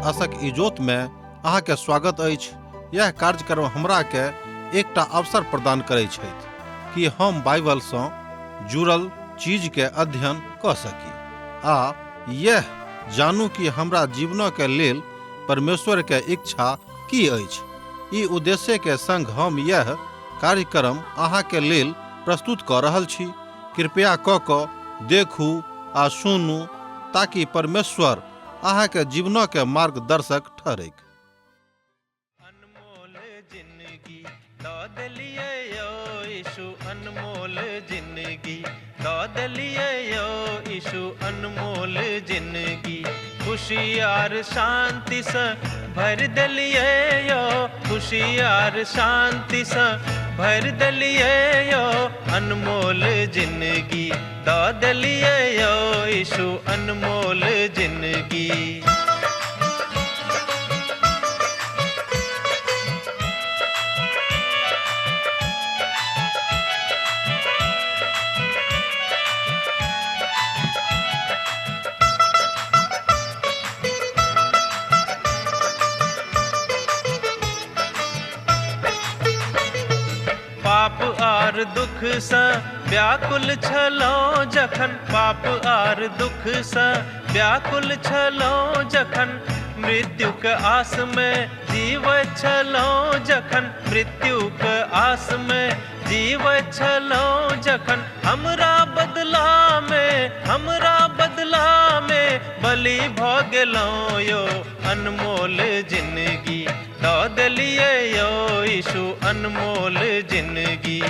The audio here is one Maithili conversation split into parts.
आशक इजोत में अहाँ के स्वागत अछि। यह कार्यक्रम हमरा के एकटा अवसर प्रदान करै छथि कि हम बाइबल सँ जुड़ल चीज के अध्ययन कऽ सकी आ यह जानू कि हमरा जीवन के लेल परमेश्वर के इच्छा की अछि। ई उद्देश्य के संग हम यह कार्यक्रम अहाँ के लेल प्रस्तुत कऽ रहल छी। कृपया कऽ कऽ देखू आ सुनू ताकि परमेश्वर अहाँ के जीवन के मार्गदर्शक ठहरैक। अनमोल जिंदगी दऽ देलियै यौ यीशु, अनमोल जिंदगी दऽ देलियै यौ यीशु, अनमोल जिंदगी खुशी आर शांतिसँ भरि देलियै यौ, खुशी आर शांतिसँ भरि देलियै यौ, अनमोल जिंदगी दऽ देलियै यौ यीशु, अनमोल जिंदगी। पाप आर दुख सँ व्याकुल छलहुँ जखन, पाप आर दुख सँ व्याकुल छलहुँ जखन, मृत्युक आस में जीवैत छलहुँ जखन, मृत्युक आस में जीवैत छलहुँ जखन, हमरा बदला में, हमरा बदला में बलि भऽ गेलहुँ यौ, अनमोल जिंदगी दऽ देलियै यौ यीशु, अनमोल जिंदगी।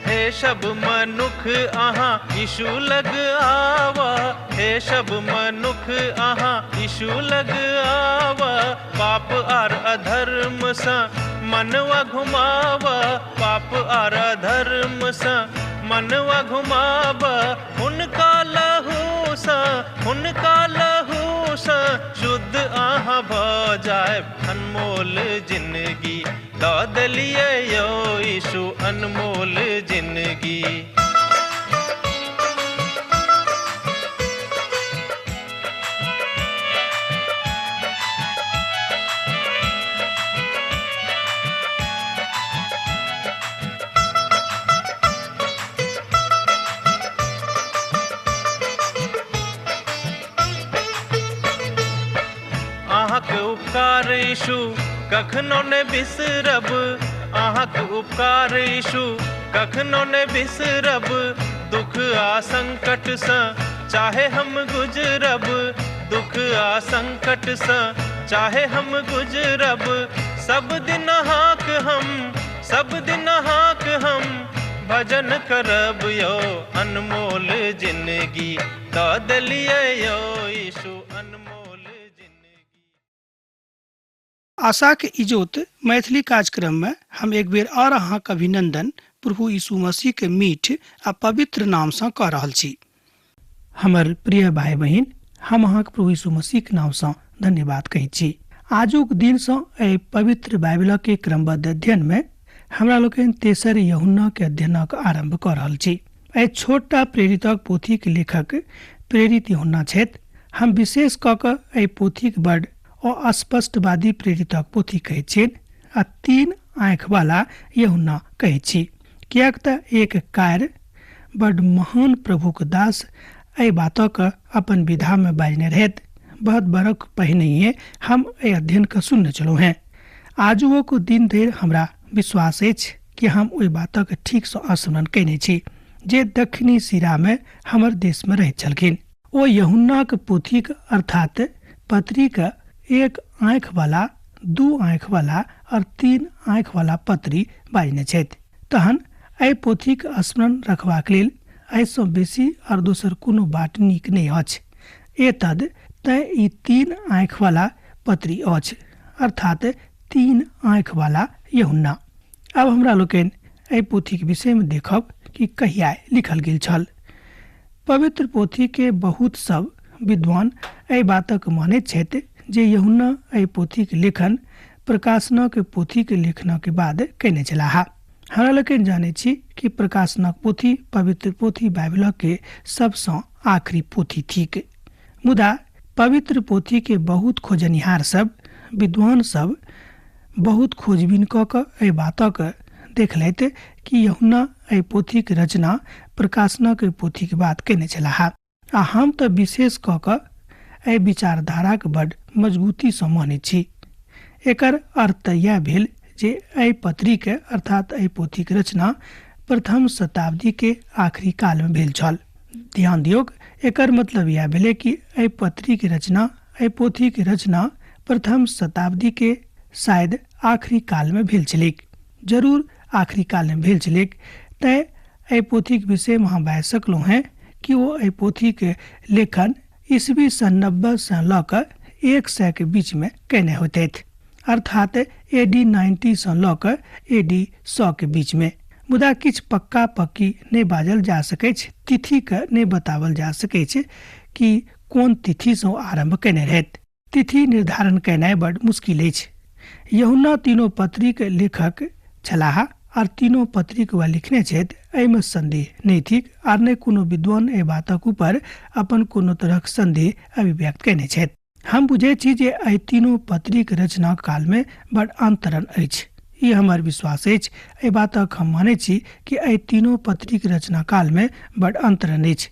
हे सब मनुख अहाँ यीशु लग आवा, हे सब मनुख अहाँ यीशु लग आवा, पाप आर अधर्म सँ मनवा घुमावा, पाप आर अधर्म सँ मनवा घुमावा, हुनका लहू सँ, हुनका लहू सँ शुद्ध अहाँ भऽ जायब, अनमोल जिंदगी दऽ देलियै यौ यीशु, अनमोल जिंदगी। अहाँके उपकार यीशु कखनो ने बिसरब, अहाँके उपकार यीशु कखनो ने बिसरब, दुख आ संकट सँ चाहे हम गुजरब, दुख आ संकट सँ चाहे हम गुजरब, सब दिन अहाँक हम, सब दिन अहाँक हम भजन करब यौ, अनमोल जिंदगी दऽ देलियै यौ यीशु, अनमोल जिंदगी। आशाक इजोत मैथिली कार्यक्रम में हम एक बेर और अहाँक अभिनंदन प्रभु यीशु मसीह के मीठ आ पवित्र नाम सँ कऽ रहल छी। हमर प्रिय भाई बहिन, हम अहाँक प्रभु यीशु मसीह के नाम सँ धन्यवाद कहै छी। आजुक दिन सँ एहि पवित्र बाइबलक के क्रमबद्ध अध्ययन में हमरा लोकनि तेसर यूहन्ना के अध्ययनक आरंभ कऽ रहल छी। एहि छोटटा प्रेरितक पोथीक लेखक प्रेरित यूहन्ना छथि। हम विशेष कऽ कऽ एहि पोथीक बड अस्पष्टवादी प्रेरितक पोथी कहैत छियनि आ तीन आँखिवला यूहन्ना कहैत छी, किएक तऽ एक कार्य बड महान प्रभुक दास एहि बातक अपन विधामे बाजने रहथि। बहुत बरख पहिनहिए हम एहि अध्ययनके सुनने छलहुँ हेँ। आजुओक दिन धरि हमरा विश्वास अछि कि हम ओहि बातक ठीकसँ स्मरण कयने छी जे दक्षिणी सिरामे हमर देशमे रहैत छलखिन। ओ यूहन्नाक पोथीक अर्थात पत्रीक एक आँखिवला, दू आँखिवला और तीन आँखिवला पत्री बाजने छथि। तहन एहि पोथीक स्मरण रखबाक लेल एहिसँ बेसी और दोसर कोनो बाट नीक नहि अछि। एतद तैं ई तीन आँखिवला पत्री अछि, अर्थात तीन आँखिवला यूहन्ना। आब हमरा लोकनि एहि पोथीक विषयमे देखब कि कहिया लिखल गेल छल। पवित्र पोथी के बहुत सब विद्वान एहि बातक मानैत छथि जे यूहन्ना एहि पोथीके लेखन प्रकाशनक पोथीके लेखनक बाद कयने छलाह। हमरा लोकनि जानैत छी कि प्रकाशनक पोथी पवित्र पोथी बाइबलक के सबसँ आखिरी पोथी थिक। मुदा पवित्र पोथी के बहुत खोजनिहार सब विद्वान सब बहुत खोजबीन कऽ कऽ एहि बातक देखलथि कि यूहन्ना एहि पोथीके रचना प्रकाशनक पोथीके बाद कयने छलाह। आ हम तऽ विशेष कऽ कऽ एहि विचारधाराक बड मजबूतीसँ मानैत छी। एकर अर्थ तऽ इएह भेल जे एहि पत्रीके अर्थात एहि पोथीके रचना प्रथम शताब्दीके आखिरी कालमे भेल छल। ध्यान दियौक, एकर मतलब इएह भेलै कि एहि पत्रीके रचना एहि पोथीके रचना प्रथम शताब्दीके शायद आखिरी कालमे भेल छलैक, जरूर आखिरी कालमे भेल छलैक। तैँ एहि पोथीके विषयमे अहाँ बाजि सकलहुँ हेँ कि ओ एहि पोथीके लेखन ईस्वी सन 90 सँ लऽ कऽ 100 के बीचमे कयने होइतथि, अर्थात AD 90 सँ लऽ कऽ AD 100 के बीचमे। मुदा किछु पक्का पक्की नहि बाजल जा सकैछ, तिथिके नहि बताओल जा सकैछ कि कोन तिथिसँ आरम्भ कयने रहथि। तिथि निर्धारण कयनाइ बड मुश्किल अछि। यूहन्ना तीनों पत्रीक लेखक छलाह आर तीनों पत्रीक वह लिखने छथि, एहिमे संदेह नहि थिक आर नहि कोनो विद्वान एहि बातक ऊपर अपन कोनो तरहक संदेह अभिव्यक्त कयने छथि। हम बुझैत छी जे एहि तीनों पत्रीक रचना कालमे बड अंतरण अछि, ई हमर विश्वास अछि। एहि बातक हम मानैत छी कि एहि तीनों पत्रीक रचना कालमे बड अंतरण अछि।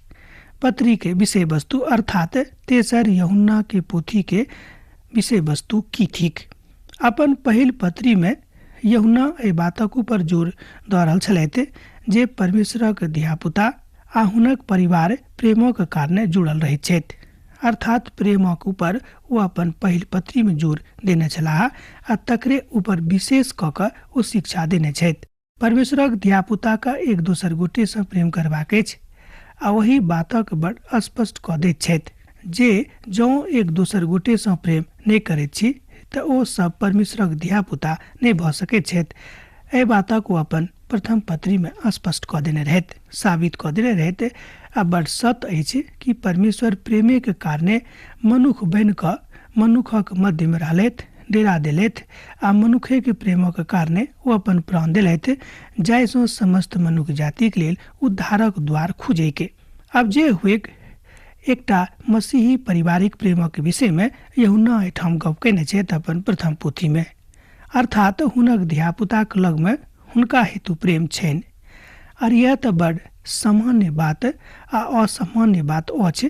पत्री के विषय वस्तु अर्थात तेसर यूहन्ना के पोथी के विषय वस्तु की थिक। अपन पहिल पत्री में यूहन्ना एहि बातक ऊपर जोर दऽ रहल छलथि जे परमेश्वरक धियापुता आ हुनक परिवार प्रेमक कारणे जुड़ल रहैत छथि, अर्थात प्रेमक ऊपर ओ अपन पहिल पत्री में जोर देने छलाह आ तकरे ऊपर विशेष कऽ कऽ ओ शिक्षा देने छथि। परमेश्वरक धियापुताके एक दोसर गोटेसँ प्रेम करबाक अछि आ ओहि बातक बड़ स्पष्ट कऽ दैत छथि जे जँ एक दोसर गोटेसँ प्रेम नहि करैत छी तऽ ओ सब परमेश्वरक धियापुता नहि भऽ सकैत छथि। एहि बातक ओ अपन प्रथम पत्रीमे स्पष्ट कऽ देने रहथि, साबित कऽ देने रहथि। आ बड़ सत्य अछि कि परमेश्वर प्रेमेके कारणे मनुख बनि कऽ मनुखक मध्यमे रहलथि, डेरा देलथि आ मनुखेके प्रेमक कारणे ओ अपन प्राण देलथि, जाहिसँ समस्त मनुख जातिक लेल उद्धारक द्वार खुजैके। आब जे हुएक, एकटा मसीही पारिवारिक प्रेमक विषयमे यूहन्ना एहिठाम गप कयने छथि अपन प्रथम पोथीमे, अर्थात हुनक धियापुताक लगमे हुनका हेतु प्रेम छनि। आर यह तऽ बड़ सामान्य बात आ असामान्य बात अछि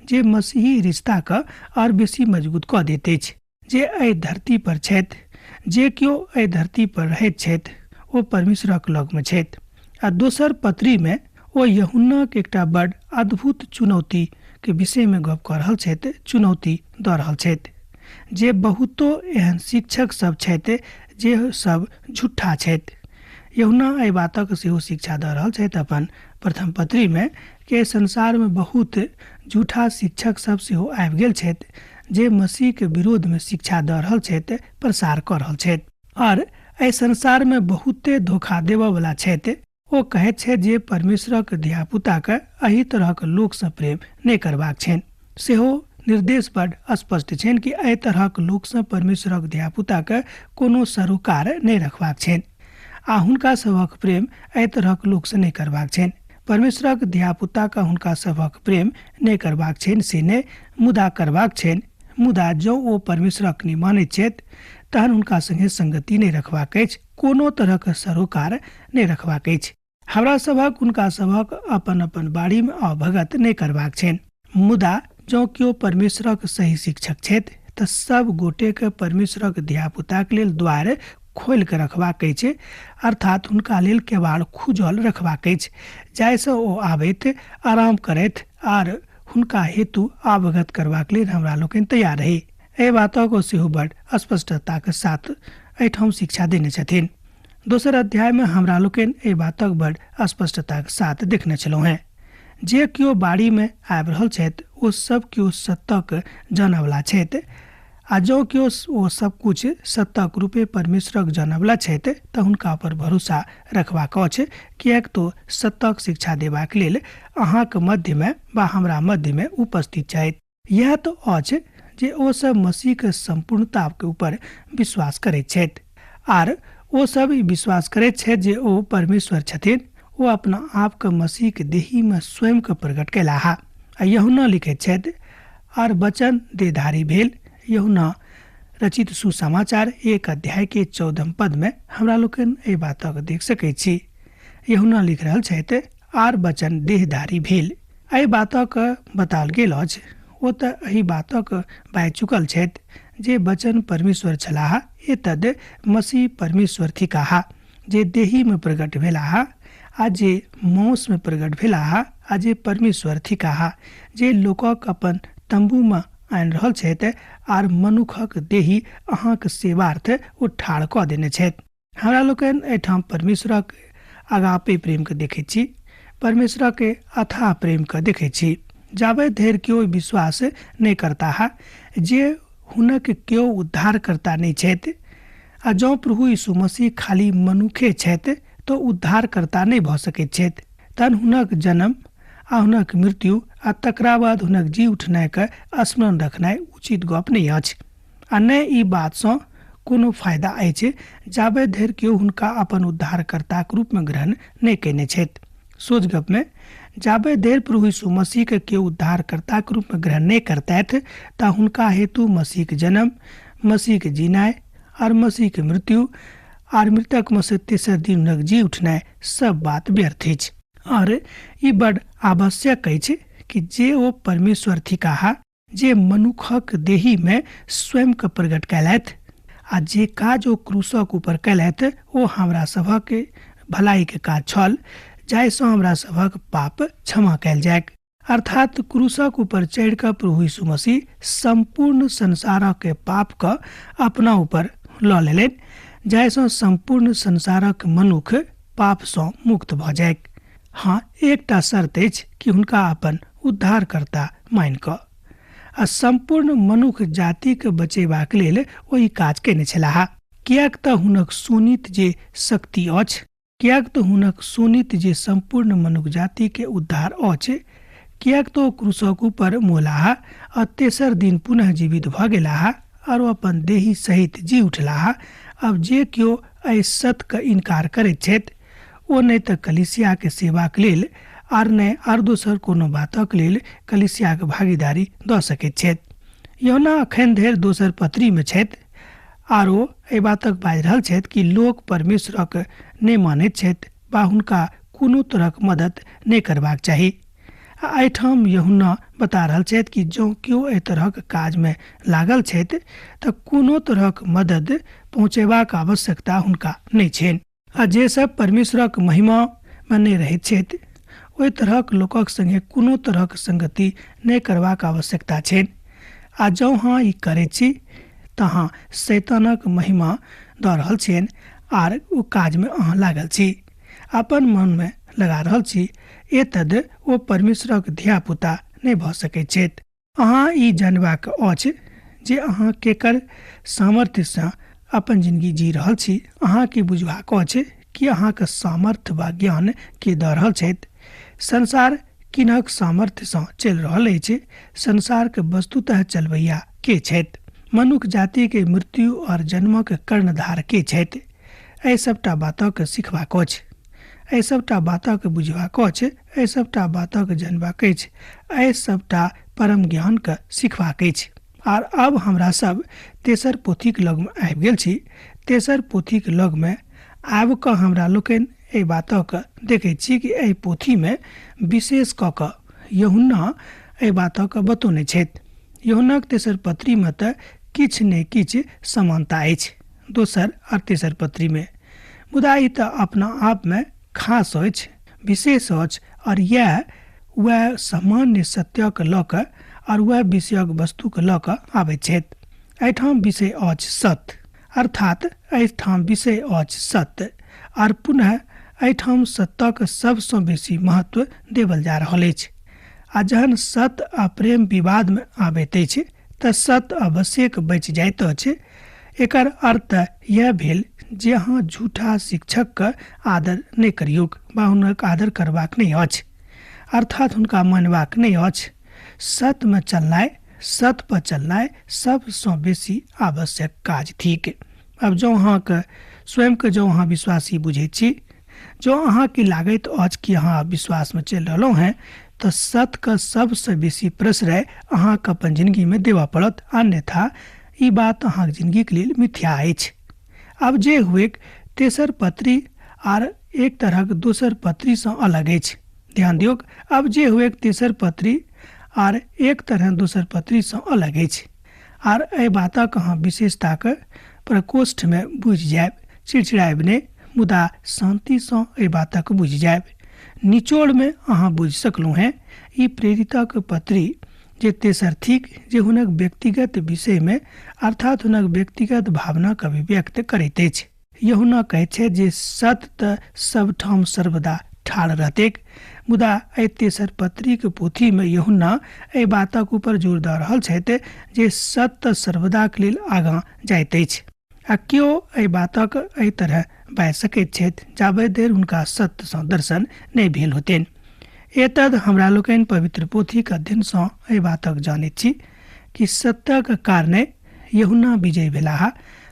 जे मसीही रिश्ताके आओर बेसी मजबूत कऽ दैत अछि। जे एहि धरती पर छथि, जे केओ एहि धरती पर रहैत छथि, ओ परमेश्वरक लगमे छथि। आ दोसर पत्रीमे ओ यूहन्नाक एकटा बड़ अद्भुत चुनौतीके विषयमे गप कऽ रहल छथि, चुनौती दऽ रहल छथि जे बहुतो एहन शिक्षक सब छथि जे सब झूठा छथि। यूहन्ना एहि बातक सेहो शिक्षा दऽ रहल छथि अपन प्रथम पत्रीमे कि एहि संसारमे बहुत झूठा शिक्षक सब सेहो आबि गेल छथि जे मसीहके विरोधमे शिक्षा दऽ रहल छथि, प्रसार कऽ रहल छथि। आओर एहि संसारमे बहुते धोखा देबऽवला छथि। ओ कहैत छथि जे परमेश्वरक धियापुताके एहि तरहक लोकसँ प्रेम नहि करबाक छनि। सेहो निर्देश बड स्पष्ट छनि कि एहि तरहक लोकसँ परमेश्वरक धियापुताके कोनो सरोकार नहि रखबाक छनि आ हुनका सभक प्रेम एहि तरहक लोकसँ नहि करबाक छनि। परमेश्वरक धियापुताके हुनका सभक प्रेम नहि करबाक छनि से नहि, मुदा करबाक छनि। मुदा जँ ओ परमेश्वरक नहि मानैत छथि तहन हुनका संगे संगति नहि रखबाक अछि, कोनो तरहक सरोकार नहि रखबाक अछि। हमरा सभक हुनका सभक अपन अपन बाड़ीमे अवभगत नहि करबाक छनि। मुदा जँ केओ परमेश्वरक सही शिक्षक छथि तऽ सब गोटेके परमेश्वरक धियापुताक लेल द्वार खोलि कऽ रखबाक अछि, अर्थात हुनका लेल केवाड़ खुजल रखबाक अछि, जाहिसँ ओ आबथि, आराम करथि आर हुनका हेतु अवगत करबाक लेल हमरा लोकनि तैयार रही। एहि बातक ओ सेहो बड़ स्पष्टताक साथ एहिठाम शिक्षा देने छथिन। दोसर अध्यायमे हमरा लोकनि एहि बातक बड़ स्पष्टताक साथ देखने छलहुँ हेँ। जे केओ बाड़ीमे आबि रहल छथि ओ सब केओ सत्यक जानऽवला छथि आ जँ केओ ओ सब कुछ सत्यक रूपे परमेश्वरक जानवला छथि तऽ हुनका पर भरोसा रखबाक अछि, किएक तो सत्यक शिक्षा देबाक लेल अहाँक मध्यमे वा हमरा मध्यमे उपस्थित छथि। इएह तऽ अछि जे ओ सब मसीहके सम्पूर्णताके ऊपर विश्वास करैत छथि आर ओ सब ई विश्वास करैत छथि जे ओ परमेश्वर छथिन। ओ अपना आपके मसीहके देहीमे स्वयंके प्रकट कयलाह। आ यूहन्ना लिखैत छथि, आर वचन देहधारी भेल। यूहन्ना रचित सुसमाचार 1 अध्याय के 14 पद में हमरा लोकनि एहि बातक देख सकैत छी। यूहन्ना लिख रहल छथि, आर वचन देहधारी भेल। एहि बातक बताओल गेल अछि। ओ तऽ एहि बातक बाजि चुकल छथि जे वचन परमेश्वर छलाह, एतद मसीह परमेश्वर थिकाह, जे देही में प्रकट भेलाह आ जे मौस में प्रकट भेलाह आ जे परमेश्वर थिकाह, जे लोकक अपन तंबू में आनि रहल छथि आर मनुखक देही अहाँक सेवार्थ ओ ठाढ़ कऽ देने छथि। हमरा लोकनि एहिठाम परमेश्वरक अगापे प्रेमके देखैत छी, परमेश्वरक अथाह प्रेमके देखैत छी। जाबे धरि केओ विश्वास नहि करताह जे हुनक केओ उद्धारकर्ता नहि छथि, आ जँ प्रभु यीशु मसीह खाली मनुखे छथि तऽ उद्धारकर्ता नहि भऽ सकैत छथि, तहन हुनक जन्म आ हुनक मृत्यु आ तकरा बाद हुनक जी उठनाइके स्मरण रखनाइ उचित गप नहि अछि, आ नहि ई बातसँ कोनो फायदा अछि जाबे धरि केओ हुनका अपन उद्धारकर्ताक रूपमे ग्रहण नहि कयने छथि। सोच गपमे जाबे धरि प्रभु यीशु मसीहके केओ उद्धारकर्ताक रूपमे ग्रहण नहि करतथि तऽ हुनका हेतु मसीहके जन्म, मसीहके जीनाइ आर मसीहके मृत्यु आर मृतकमे से तेसर दिन हुनक जी उठनाइ सब बात व्यर्थ अछि। और ई बड आवश्यक अछि कि जे ओ परमेश्वर थिकाह, जे मनुखक देही में स्वयं के प्रकट कयलथि आ जे काज ओ क्रूसक ऊपर कयलथि ओ हमरा सभक भलाई के काज छल, जाहिसँ हमरा सभक पाप क्षमा कयल जाय। अर्थात क्रूसक ऊपर चढ़ि कऽ प्रभु यीशु मसीह सम्पूर्ण संसारक पाप के अपना ऊपर लऽ लेलनि, जाहिसँ सम्पूर्ण संसारक मनुख पापसँ मुक्त भऽ जाय। हाँ, एकटा शर्त अछि कि हुनका अपन उद्धारकर्ता मानि कऽ आ सम्पूर्ण मनुख जातिके बचेबाक लेल ओ ई काज कयने छलाह, किएक तऽ हुनक शोणित जे शक्ति अछि, किएक तऽ हुनक शोणित जे सम्पूर्ण मनुख जातिके उद्धार अछि, किएक तऽ ओ क्रूसक ऊपर मोलाह आ तेसर दिन पुनः जीवित भऽ गेलाह आर ओ अपन देही सहित जी उठलाह। आब जे केओ एहि सत्यके इनकार करैत छथि ओ नहि तऽ कलीसियाके सेवाक लेल आर नहि आर दोसर कोनो बातक लेल कलीसियाके भागीदारी दऽ सकैत छथि। यूहन्ना अखन धरि दोसर पत्रीमे छथि आर ओ एहि बातक बाजि रहल छथि कि लोक परमेश्वरक नहि मानैत छथि वा हुनका कोनो तरहक मदद नहि करबाक चाही। आ एहिठाम यूहन्ना बता रहल छथि कि जँ केओ एहि तरहक काजमे लागल छथि तऽ कोनो तरहक मदद पहुँचेबाक आवश्यकता हुनका नहि छनि। आ जे सब परमेश्वरक महिमामे नहि रहैत छथि ओहि तरहक लोकक संगे कोनो तरहक संगति नहि करबाक आवश्यकता छनि। आ जँ अहाँ ई करैत छी तऽ अहाँ शैतानक महिमा दऽ रहल छियनि आर ओ काजमे अहाँ लागल छी, अपन मनमे लगा रहल छी, एतद ओ परमेश्वरक धियापुता नहि भऽ सकैत छथि। अहाँ ई जानबाक अछि जे अहाँ केकर सामर्थ्यसँ अपन जिंदगी जी रहल छी। अहाँके बुझबाक अछि कि अहाँके सामर्थ्य वा ज्ञान के दऽ रहल छथि। संसार किनक सामर्थ्यसँ चलि रहल अछि? संसारके वस्तुतः चलबैया के छथि? मनुख जातिके मृत्यु और जन्मक कर्णधार के छथि? एहि सबटा बातक सिखबाक अछि, एहि सबटा बातक बुझबाक अछि, एहि सबटा बातक जनबाक अछि, एहि सबटा परम ज्ञानके सिखबाक अछि। आर अब हमरा सब तेसर पोथीक लगमे आबि गेल छी। तेसर पोथीक लगमे आबि कऽ हमरा लोकनि एहि बातक देखैत छी कि एहि पोथीमे विशेष कऽ कऽ यूहन्ना एहि बातक बतौने छथि। यूहन्नाक तेसर पत्रीमे तऽ किछु ने किछु समानता अछि दोसर आ तेसर पत्रीमे, मुदा ई तऽ अपना आपमे खास अछि, विशेष अछि और इएह वएह सामान्य सत्यक लऽ कऽ और वएह विषयक वस्तुके लऽ कऽ आबैत छथि। एहिठाम विषय अछि सत्य, अर्थात एहिठाम विषय अछि सत्य आर पुनः एहिठाम सत्यक सबसँ बेसी महत्व देवल जा रहल अछि। आ जहन सत्य आ प्रेम विवादमे आबैत अछि तऽ सत्य अवश्यक बचि जाइत अछि। एकर अर्थ यह भेल जे अहाँ झूठा शिक्षकके आदर नहि करियौक वा हुनक आदर करबाक नहि अछि, अर्थात हुनका मानबाक नहि अछि। सत्यमे चलनाइ, सत्य पर चलनाइ सबसँ बेसी आवश्यक काज थिक। आब जँ अहाँके स्वयंके जँ अहाँ विश्वासी बुझैत छी, जँ अहाँके लागैत अछि कि अहाँ विश्वासमे चलि रहलहुँ हेँ, तऽ सत्यके सबसँ बेसी प्रश्रय अहाँके अपन जिनगीमे देबऽ पड़त, अन्यथा ई बात अहाँके जिनगीके लेल मिथ्या अछि। आब जे हुएक, तेसर पत्री आर एक तरहक दोसर पत्रीसँ अलग अछि। ध्यान दियौक, आब जे हुएक तेसर पत्री आर एक तरह दोसर पत्रीसँ अलग अछि। आर एहि बातक अहाँ विशेषताके प्रकोष्ठमे बुझि जायब, चिड़चिड़ायब नहि, मुदा शान्तिसँ एहि बातक बुझि जायब। निचोड़मे अहाँ बुझि सकलहुँ हेँ, ई प्रेरितक पत्री जे तेसर थिक, जे हुनक व्यक्तिगत विषयमे अर्थात हुनक व्यक्तिगत भावनाक अभिव्यक्त करैत अछि। यहुना कहैत छथि जे सत्य तऽ सबठाम सर्वदा ठाढ़ रहतैक, मुदा एहि तेसर पत्रीक पोथीमे यहुना एहि बातक ऊपर जोर दऽ रहल छथि जे सत्य सर्वदाक लेल आगाँ जाइत अछि आ केओ एहि बातक एहि तरह बाजि सकैत छथि जाबे देर हुनका सत्यसँ दर्शन नहि भेल होतनि। एतद हमरा लोकनि पवित्र पोथीक अध्ययनसँ एहि बातक जानैत छी कि सत्यक कारणे यहुना विजयी भेलाह,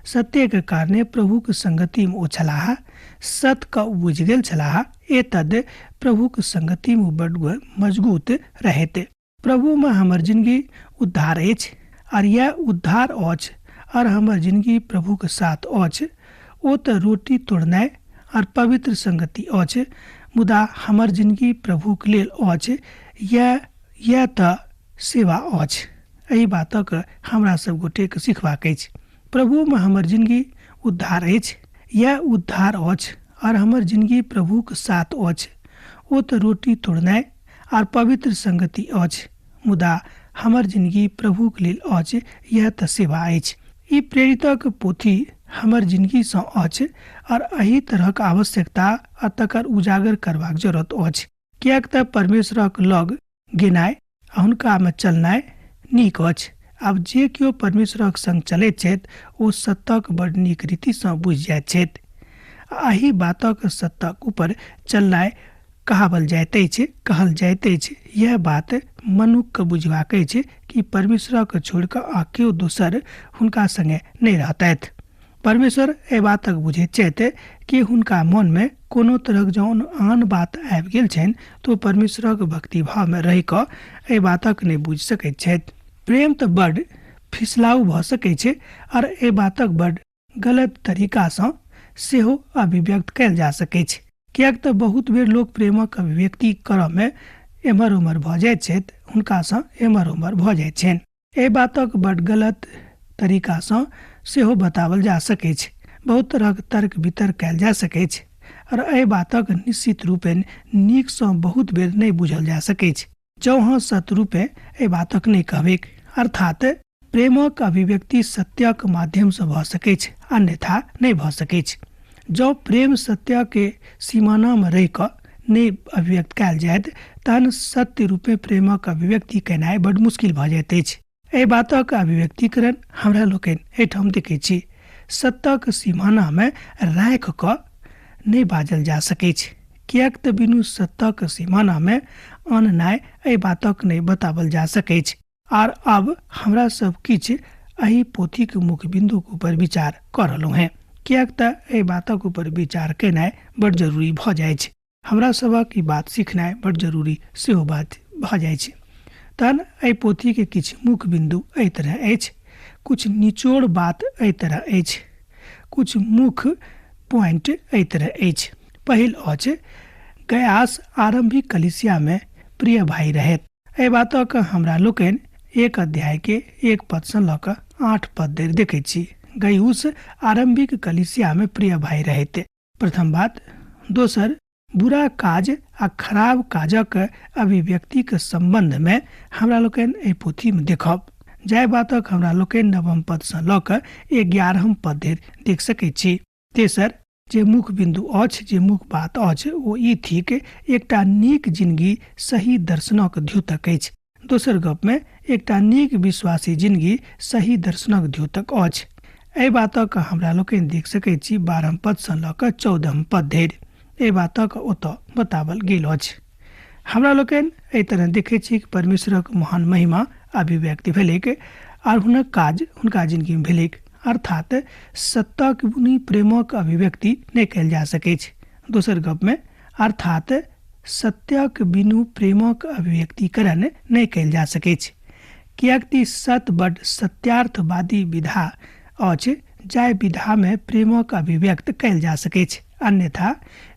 सत्यक कारणे प्रभुक संगतिमे ओ छलाह, सत्यके ओ बुझि गेल छलाह। एतद प्रभुक संगतिमे ओ बड्ड मजगूत रहैत। प्रभुमे हमर जिनगी उद्धार अछि आर यैह उद्धार अछि आर हमर जिनगी प्रभुक साथ अछि। ओ तऽ रोटी तोड़नाइ आर पवित्र संगति अछि, मुदा हमर जिनगी प्रभुक लेल अछि, यैह तऽ सेवा अछि। एहि बातक हमरा सब गोटेके सिखबाक अछि। प्रभुमे हमर जिनगी उद्धार अछि, यैह उद्धार अछि आर हमर जिनगी प्रभुक साथ अछि। ओ तऽ रोटी तोड़नाइ आर पवित्र संगति अछि, मुदा हमर जिनगी प्रभुक लेल अछि, यैह तऽ सेवा अछि। ई प्रेरितक पोथी हमर जिनगीसँ अछि आर एहि तरहक आवश्यकता आ तकर उजागर करबाक जरूरत अछि, किएक तऽ परमेश्वरक लग गेनाइ आ हुनकामे चलनाइ नीक अछि। आब जे केओ परमेश्वरक संग चलैत छथि ओ सत्यक बड नीक रीतिसँ बुझि जाइत छथि। आ एहि बातक सत्यक ऊपर चलनाइ कहावल जाइत अछि, कहल जाइत अछि। यैह बात मनुखके बुझबाक अछि कि परमेश्वरक छोड़ि कऽ आ केओ दोसर हुनका संगे नहि रहतथि। परमेश्वर एहि बातक बुझैत छथि कि हुनका मनमे कोनो तरहक जँ आन बात आबि गेल छनि तऽ ओ परमेश्वरक भक्तिभावमे रहि कऽ एहि बातक नहि बुझि सकैत छथि। प्रेम तऽ बड्ड फिसलाउ भऽ सकैत छै आर एहि बातक बड्ड गलत तरीकासँ सेहो अभिव्यक्त कयल जा सकैछ, किएक तऽ बहुत बेर लोक प्रेमक अभिव्यक्ति करऽमे एम्हर ओम्हर भऽ जाइत छथि, हुनकासँ एम्हर ओम्हर भऽ जाइत छनि। एहि बातक बड्ड गलत तरीकासँ सेहो बताओल जा सकैछ, बहुत तरहक तर्क वितर्क कयल जा सकैछ आओर एहि बातक निश्चित रूपेण नीकसँ बहुत बेर नहि बुझल जा सकैछ जँ अहाँ सत्य रूपेँ एहि बातक नहि कहबैक। अर्थात प्रेमक अभिव्यक्ति सत्यक माध्यमसँ भऽ सकैछ, अन्यथा नहि भऽ सकैछ। जँ प्रेम सत्यके सीमानामे रहि कऽ नहि अभिव्यक्त कयल जायत तहन सत्य रूपेँ प्रेमक अभिव्यक्ति केनाइ बड्ड मुश्किल भऽ जाइत अछि। एहि बातक अभिव्यक्तिकरण हमरा लोकनि एहिठाम देखैत छी। सत्यक सीमानामे राखि कऽ नहि बाजल जा सकैछ, किएक तऽ बिनु सत्यक सीमानामे आननाइ एहि बातक नहि बताओल जा सकैछ। आर आब हमरा सब किछु एहि पोथीक मुख्य बिन्दुक ऊपर विचार कऽ रहलहुँ हेँ, किएक तऽ एहि बातक ऊपर विचार केनाइ बड्ड जरूरी भऽ जाइछ। हमरा सभक ई बात सिखनाइ बड्ड जरूरी सेहो बात भऽ जाइछ। तहन एहि पोथीके किछु मुख्य बिन्दु एहि तरह अछि, किछु निचोड़ बात एहि तरह अछि, किछु मुख्य पॉइंट एहि तरह अछि। पहिल अछि, गयास आरम्भिक कलीसियामे प्रिय भाई रहथि। एहि बातक हमरा लोकनि एक अध्यायके 1 पदसँ लऽ कऽ 8 पद धरि देखैत छी। गयुस आरम्भिक कलीसियामे प्रिय भाई रहथि। प्रथम बात। दोसर, बुरा काज आ खराब काजक अभिव्यक्तिक सम्बन्धमे हमरा लोकनि एहि पोथीमे देखब, जाहि बातक हमरा लोकनि 9 पदसँ लऽ कऽ 11 पद धरि देख सकैत छी। तेसर, जे मुख्य बिन्दु अछि, जे मुख्य बात अछि, ओ ई थिक, एकटा नीक जिनगी सही दर्शनक द्योतक अछि। दोसर गपमे एकटा नीक विश्वासी जिनगी सही दर्शनक द्योतक अछि। एहि बातक हमरा लोकनि देख सकैत छी 12 पदसँ लऽ कऽ 14 पद धरि एहि बातक ओतऽ बताओल गेल अछि। हमरा लोकनि एहि तरह देखैत छी कि परमेश्वरक महान महिमा अभिव्यक्ति भेलैक आर हुनक काज हुनका जिनगीमे भेलैक। अर्थात सत्ताक बुनी प्रेमक अभिव्यक्ति नहि कयल जा सकैछ। दोसर गपमे अर्थात सत्यक बिनु प्रेमक अभिव्यक्तिकरण नहि कयल जा सकैछ, किएक कि सत बड सत्यार्थवादी विधा अछि जाहि विधामे प्रेमक अभिव्यक्त कयल जा सकैछ। अन्यथा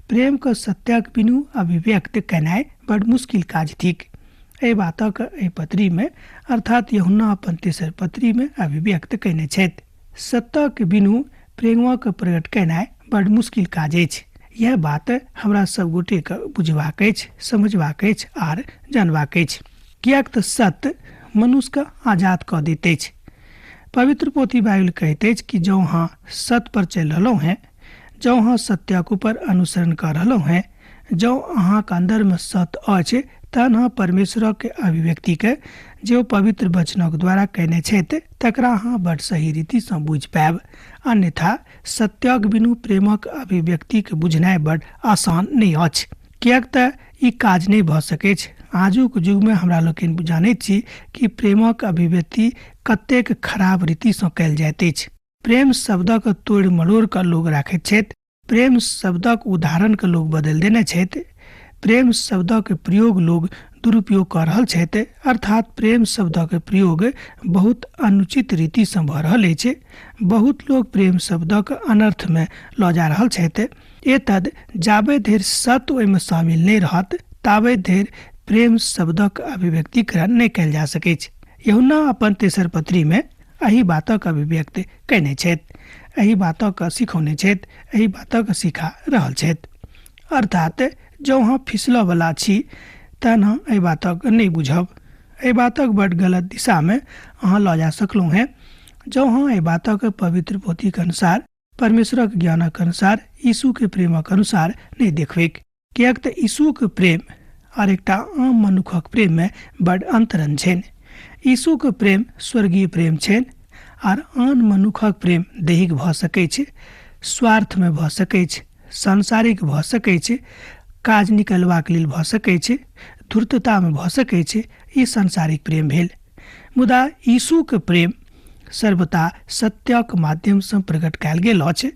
प्रेमके सत्यक बिनु अभिव्यक्त केनाइ बड मुश्किल काज थिक। एहि बातक एहि पत्रीमे अर्थात यूहन्ना अपन तेसर पत्रीमे अभिव्यक्त कयने छथि। सत्यक बिनु प्रेमक प्रकट केनाइ बड मुश्किल काज अछि। यह बात हमरा सब गोटेके बुझबाक अछि, समझबाक अछि आर जानबाक अछि, किएक तऽ सत्य मनुष्यके आजाद कऽ दैत अछि। पवित्र पोथी बाइबिल कहैत अछि कि जँ अहाँ सत्य पर चलि रहलहुँ हेँ, जँ अहाँ सत्यक ऊपर अनुसरण कऽ रहलहुँ हेँ, जँ अहाँके अन्दरमे सत्य अछि, तहन अहाँ परमेश्वरक अभिव्यक्तिके जे ओ पवित्र वचनक द्वारा कयने छथि तकरा अहाँ बड सही रीतिसँ बुझि पायब। अन्यथा सत्यक बिनु प्रेमक अभिव्यक्तिके बुझनाइ बड आसान नहि अछि, किएक तऽ ई काज नहि भऽ सकैछ। आजुक युगमे हमरा लोकनि जानैत छी कि प्रेमक अभिव्यक्ति कतेक खराब रीतिसँ कयल जाइत अछि। प्रेम शब्दक तोड़ि मरोड़ कऽ लोक राखैत छथि। प्रेम शब्दक उदाहरणके लोक बदलि देने छथि। प्रेम शब्दक प्रयोग लोक दुरुपयोग कऽ रहल छथि। अर्थात प्रेम शब्दक प्रयोग बहुत अनुचित रीतिसँ भऽ रहल अछि। बहुत लोक प्रेम शब्दक अनर्थमे लऽ जा रहल छथि। एतद जाबे धरि सत्य ओहिमे शामिल नहि रहत ताबे धरि प्रेम शब्दक अभिव्यक्तिकरण नहि कयल जा सकैछ। यूहन्ना अपन तेसर पत्रीमे एहि बातक अभिव्यक्त कयने छथि, एहि बातक सिखौने छथि, एहि बातक सिखा रहल छथि। अर्थात जँ अहाँ फिसलऽवला छी तहन अहाँ एहि बातक नहि बुझब, एहि बातक बड गलत दिशामे अहाँ लऽ जा सकलहुँ हेँ। जँ अहाँ एहि बातक पवित्र पोथीक अनुसार, परमेश्वरक ज्ञानक अनुसार, यीशुके प्रेमक अनुसार नहि देखबैक, किएक तऽ यीशुके प्रेम आर एकटा आम मनुखक प्रेममे बड अंतरन छनि। यीशुके प्रेम स्वर्गीय प्रेम छनि आर आन मनुखक प्रेम दैहिक भऽ सकैछ, स्वार्थमे भऽ सकैछ, सांसारिक भऽ सकैछ, काज निकलबाक लेल भऽ सकैछ, धूर्ततामे भऽ सकैछ। ई सांसारिक प्रेम भेल। मुदा यीशुके प्रेम सर्वदा सत्यक माध्यमसँ प्रकट कयल गेल अछि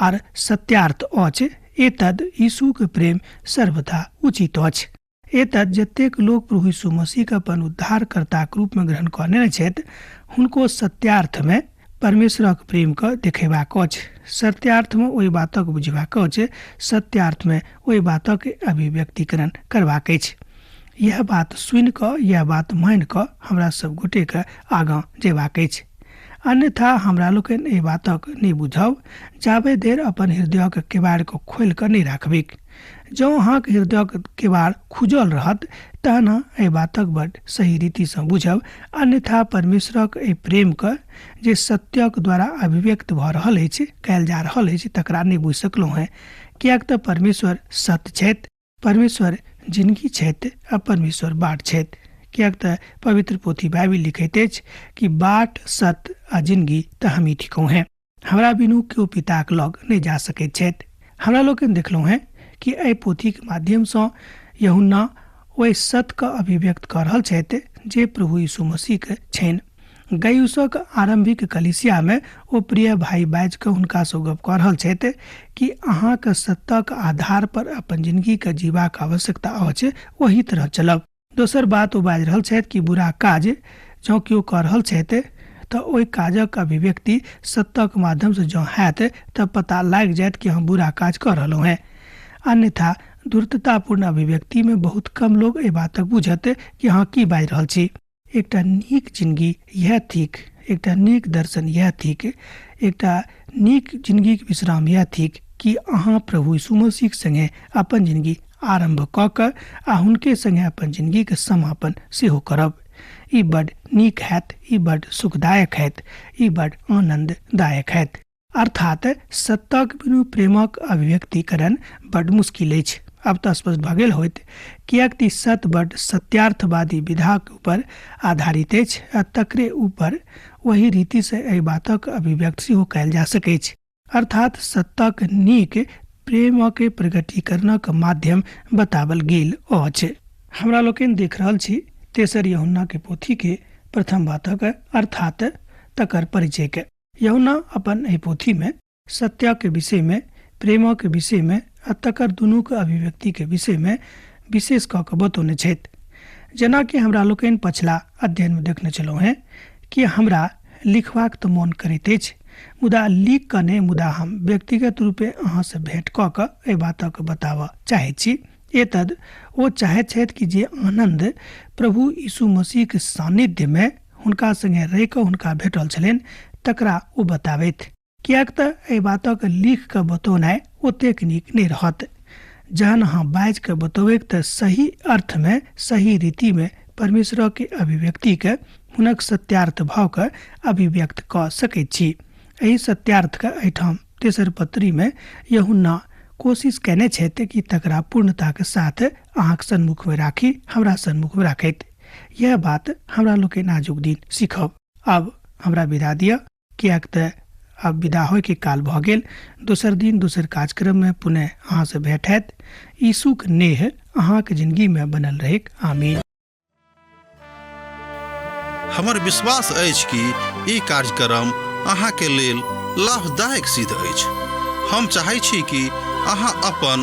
आर सत्यार्थ अछि। एतद यीशुके प्रेम सर्वदा उचित अछि। एतद जतेक लोक प्रभु यीशु मसीहके अपन उद्धारकर्ताक रूपमे ग्रहण कऽ नेने छथि हुनको सत्यार्थमे परमेश्वरक प्रेमके देखेबाक अछि, सत्यार्थमे ओहि बातक बुझबाक अछि, सत्यार्थमे ओहि बातक अभिव्यक्तिकरण करबाक अछि। यह बात सुनि कऽ, यह बात मानि कऽ हमरा सब गोटेके आगाँ जेबाक अछि। अन्यथा हमरा लोकनि एहि बातक नहि बुझब जाबे देर अपन हृदयक केबाड़के खोलि कऽ नहि राखबैक। जँ अहाँके हृदयक केबाड़ खुजल रहत तहन अहाँ एहि बातक बड सही रीतिसँ बुझब। अन्यथा परमेश्वरक एहि प्रेमके जे सत्यक द्वारा अभिव्यक्त भऽ रहल अछि, कयल जा रहल अछि, तकरा नहि बुझि सकलहुँ हेँ। किएक तऽ परमेश्वर सत्य छथि, परमेश्वर जिनगी छथि आ परमेश्वर बाट छथि। किएक तऽ पवित्र पोथी बाइबिल लिखैत अछि कि बाट, सत्य आ जिनगी तऽ हमही थिकहुँ हेँ, हमरा बिनु केओ पिताक लग नहि जा सकैत छथि। हमरा लोकनि देखलहुँ हेँ कि एहि पोथीक माध्यमसँ यूहन्ना ओहि सत्यके अभिव्यक्त कऽ रहल छथि जे प्रभु यीशु मसीहके छनि। गयुसक आरम्भिक कलिसियामे ओ प्रिय भाई बाजि कऽ हुनकासँ गप कऽ रहल छथि कि अहाँके सत्यक आधार पर अपन जिनगीके जीबाक आवश्यकता अछि, ओही तरह चलब। दोसर बात ओ बाजि रहल छथि कि बुरा काज जँ केओ कऽ रहल छथि तऽ ओहि काजक अभिव्यक्ति सत्यक माध्यमसँ जँ हैत तऽ पता लागि जायत कि हम बुरा काज कऽ रहलहुँ हेँ। अन्यथा धूर्ततापूर्ण अभिव्यक्तिमे बहुत कम लोक एहि बातक बुझत कि अहाँ की बाजि रहल छी। एकटा नीक जिनगी इएह थिक, एकटा नीक दर्शन इएह थिक, एकटा नीक जिनगीक विश्राम इएह थिक कि अहाँ प्रभु यीशु मसीहक संगे अपन जिनगी आरम्भ कऽ कऽ आ हुनके संगे अपन जिनगीके समापन सेहो करब। ई बड नीक हैत, ई बड सुखदायक हैत, ई बड आनन्ददायक हैत। अर्थात सत्यक बिनु प्रेमक अभिव्यक्तिकरण बड मुश्किल अछि। आब तऽ स्पष्ट भऽ गेल होइत, किएक तऽ ई सत्य बड्ड सत्यार्थवादी विधाक ऊपर आधारित अछि आ तकरे ऊपर ओही रीतिसँ एहि बातक अभिव्यक्त सेहो कयल जा सकैछ। अर्थात सत्ताक नीक प्रेमक प्रकटीकरणक माध्यम बतावल गेल अछि। हमरा लोकनि देख रहल छी तेसर यहुन्ना के पोथी के प्रथम बातक अर्थात तकर परिचय के। यहुन्ना अपन एहि पोथी में सत्या के विषय में, प्रेमक विषय में आ तकर दुनूक अभिव्यक्ति के विषय में विशेष कऽ कऽ बतौने छथि। जेनाकि हमरा लोकनि पछिला अध्ययन में देखने छलहुँ हेँ कि हमरा लिखबाक तऽ मोन करैत अछि, मुदा लिख कऽ नहि, मुदा हम व्यक्तिगत रूपे अहाँसँ भेँट कऽ कऽ एहि बातक बताबऽ चाहैत छी। एतद ओ चाहैत छथि कि जे आनन्द प्रभु यीशु मसीहक सान्निध्यमे हुनका सङ्गे रहि कऽ हुनका भेटल छलनि तकरा ओ बताबथि, किएक तऽ एहि बातक लिख कऽ बतौनाइ ओतेक नीक नहि रहत। जहन अहाँ बाजि कऽ बतौबैक तऽ सही अर्थमे सही रीतिमे परमेश्वरक अभिव्यक्तिके हुनक सत्यार्थ भावके अभिव्यक्त कऽ सकैत छी। एहि सत्यार्थके एहिठाम तेसर पत्रीमे यूहन्ना कोशिश कयने छथि कि तकरा पूर्णताक साथ अहाँक सन्मुखमे राखी, हमरा सन्मुखमे राखैत। यैह बात हमरा लोकनि आजुक दिन सीखब। आब हमरा विदा दिअ, किएक तऽ आब विदा होइके काल भऽ गेल। दोसर दिन दोसर कार्यक्रममे पुनः अहाँसँ भेंट हैत। यीशुक नेह अहाँक जिनगीमे बनल रहैक। आमीन। हमर विश्वास अछि कि ई कार्यक्रम अहाँके लेल लाभदायक सिद्ध अछि। हम चाहै छी कि अहाँ अपन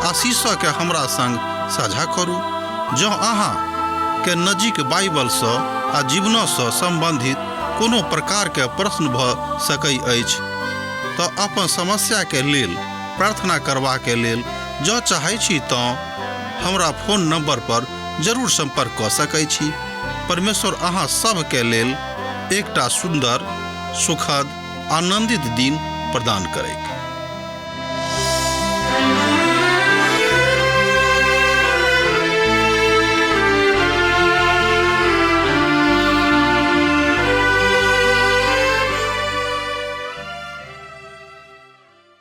आशीषके हमरा संग साझा करू। जँ अहाँ के नजीक बाइबलसँ आ जीवनसँ सम्बन्धित कोनो प्रकारके प्रश्न भऽ सकै अछि तऽ अपन समस्याके लेल प्रार्थना करबाके लेल जँ चाहै छी तँ हमरा फोन नंबर पर जरूर संपर्क कऽ सकै छी। परमेश्वर अहाँ सभके लेल एकटा सुन्दर, सुखद, आनंदित दिन प्रदान करैक।